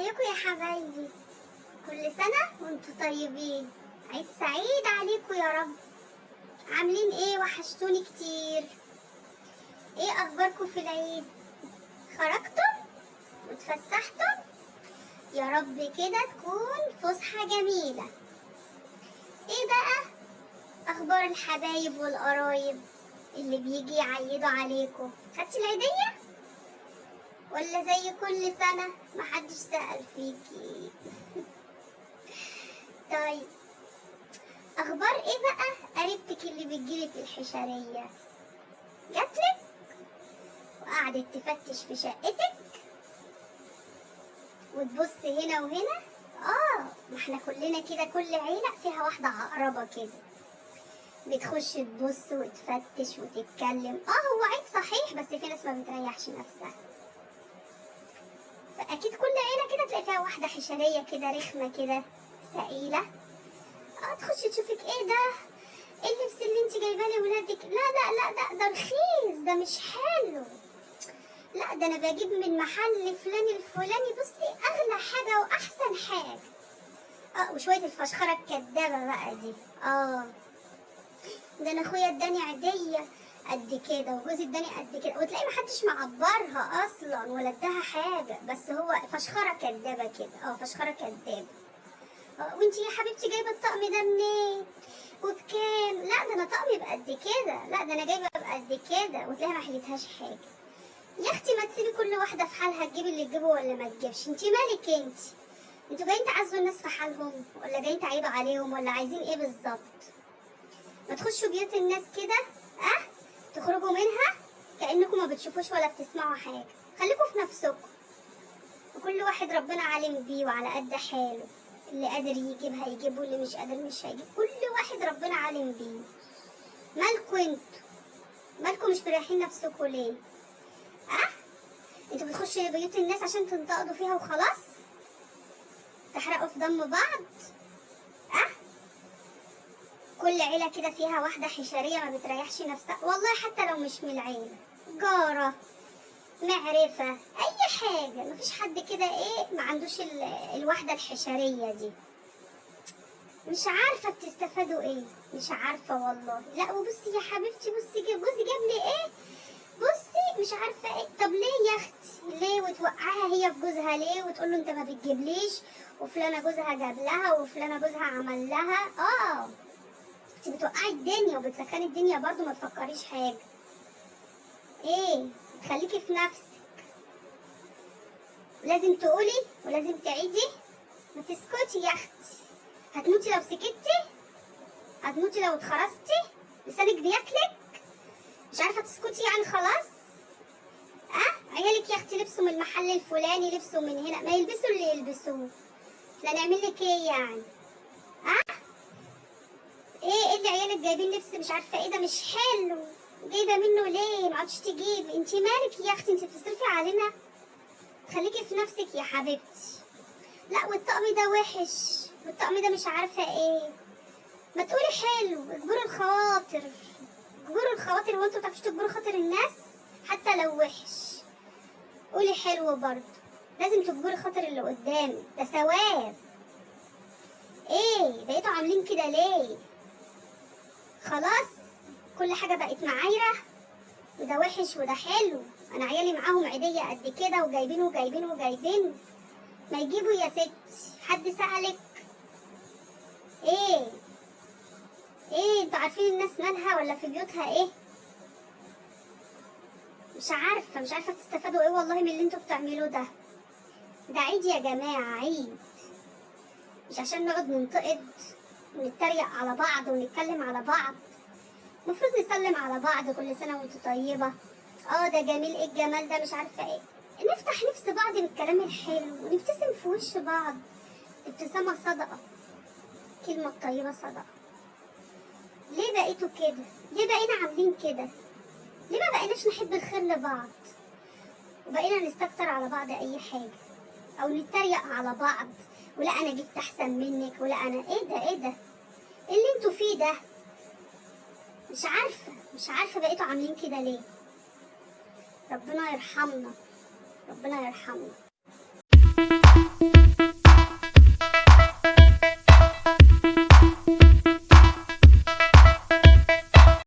ازيكم يا حبايبي؟ كل سنة وانتوا طيبين، عيد سعيد عليكم يا رب. عاملين ايه؟ وحشتوني كتير. ايه اخباركم في العيد؟ خرجتم واتفسحتم؟ يا رب كده تكون فسحة جميلة. ايه بقى اخبار الحبايب والقرايب اللي بيجي يعيدوا عليكم؟ خدتي العيدية ولا زي كل سنة محدش سأل فيكي؟ طيب اخبار ايه بقى قريبتك اللي بتجيلك الحشرية؟ جاتلك وقعدت تفتش في شقتك وتبص هنا وهنا. ما احنا كلنا كده، كل عيلة فيها واحدة عقربة كده بتخش تبص وتفتش وتتكلم. هو عيد صحيح، بس في ناس ما بتريحش نفسها، فأكيد كل عيلة كده تلاقي فيها واحدة حشرية كده رخمة كده سئيلة. تخش تشوفك ايه ده؟ ايه اللبس اللي انت جايباه لولادك؟ لا لا لا، ده رخيص، ده مش حلو، لا ده انا بجيب من محل فلان الفلاني، بصي اغلى حاجة واحسن حاجة. وشوية الفشخرة الكدابة بقى دي. ده انا اخويا اداني عيدية قد كده وجوزي اداني قد كده، وتلاقي محدش معبرها اصلا ولا اداها حاجة، بس هو فشخرة كدابة كده. فشخرة كدابة. وانتي يا حبيبتي جايبة الطقم ده منين وبكام؟ لا ده انا طقمي بقد كده، لا ده انا جايبة بقد كده، وتلاقيها ما حلتهاش حاجة. يا اختي ما تسيبي كل واحدة في حالها، تجيب اللي تجيبه ولا ما تجيبش، انتي مالك انتي؟ انتوا جايين تعزوا الناس في حالهم ولا جايين تعيبوا عليهم ولا عايزين ايه بالظبط؟ ما تخشوا بيوت الناس كده تخرجوا منها كأنكم ما بتشوفوش ولا بتسمعوا حاجة. خليكم في نفسكم، وكل واحد ربنا عالم بيه وعلى قد حاله، اللي قادر يجيب هيجيب واللي مش قادر مش هيجيب، كل واحد ربنا عالم بيه. مالكوا انتوا؟ مالكوا مش مريحين نفسكوا ليه؟ انتوا بتخشوا بيوت الناس عشان تنتقدوا فيها وخلاص؟ تحرقوا في دم بعض؟ كل عيلة كده فيها واحدة حشرية ما بتريحش نفسها، والله حتى لو مش من العيلة، جارة، معرفة، أي حاجة، مفيش حد كده إيه ما عندوش الواحدة الحشرية دي. مش عارفة بتستفادوا إيه، مش عارفة والله. لا وبصي يا حبيبتي، بصي جوزي جاب لي إيه، بصي مش عارفة إيه. طب ليه يا أختي؟ ليه وتوقعها هي في جوزها ليه وتقول له أنت ما بتجيبليش، وفلانة جوزها جاب لها وفلانة جوزها عمل لها؟ انت بتوقعي الدنيا وبتسخني الدنيا برضو، ما تفكريش حاجة. ايه خليكي في نفسك، لازم تقولي ولازم تعيدي، ما تسكتي يا اختي. هتموتي لو سكتي، هتموتي لو اتخرستي، لسانك بياكلك، مش عارفة تسكتي يعني خلاص. عيالك يا اختي لبسوا من المحل الفلاني، لبسوا من هنا، ما يلبسوا اللي يلبسوه، لا نعمل لك ايه يعني؟ ايه اللي عيالك جايبين لبس مش عارفه ايه ده مش حلو، جايبه منه ليه؟ ما عادش تجيب. انت مالك يا اختي؟ انت بتصرفي علينا؟ خليكي في نفسك يا حبيبتي. لا والطقم ده وحش، والطقم ده مش عارفه ايه، ما تقولي حلو. اجبروا الخواطر، اجبروا الخواطر، وانتوا ما بتعرفوش تجبروا خاطر الناس حتى لو وحش قولي حلو برضه، لازم تجبري خاطر اللي قدامك، ده ثواب. ايه بقيتوا عاملين كده ليه؟ خلاص كل حاجة بقت معايرة، وده وحش وده حلو، أنا عيالي معاهم عيدية قد كده وجايبين وجايبين وجايبين، ما يجيبوا يا ستي، حد سألك؟ ايه ايه انتوا عارفين الناس مالها ولا في بيوتها ايه؟ مش عارفة، مش عارفة تستفادوا ايه والله من اللي انتوا بتعملوه ده. ده عيد يا جماعة، عيد، مش عشان نقعد ننتقد ونتريق على بعض ونتكلم على بعض. المفروض نسلم على بعض، كل سنة وانتوا طيبة، ده جميل، ايه الجمال ده، مش عارفة ايه، نفتح نفس بعض بالكلام الحلو ونبتسم في وش بعض. ابتسامة صدقة، كلمة طيبة صدقة. ليه بقيتوا كده؟ ليه بقينا عاملين كده؟ ليه ما بقيناش نحب الخير لبعض وبقينا نستكتر على بعض اي حاجة او نتريق على بعض، ولا انا جبت احسن منك، ولا انا ايه ده، ايه ده، ايه اللي انتوا فيه ده؟ مش عارفة، مش عارفة بقيتوا عاملين كده ليه. ربنا يرحمنا، ربنا يرحمنا.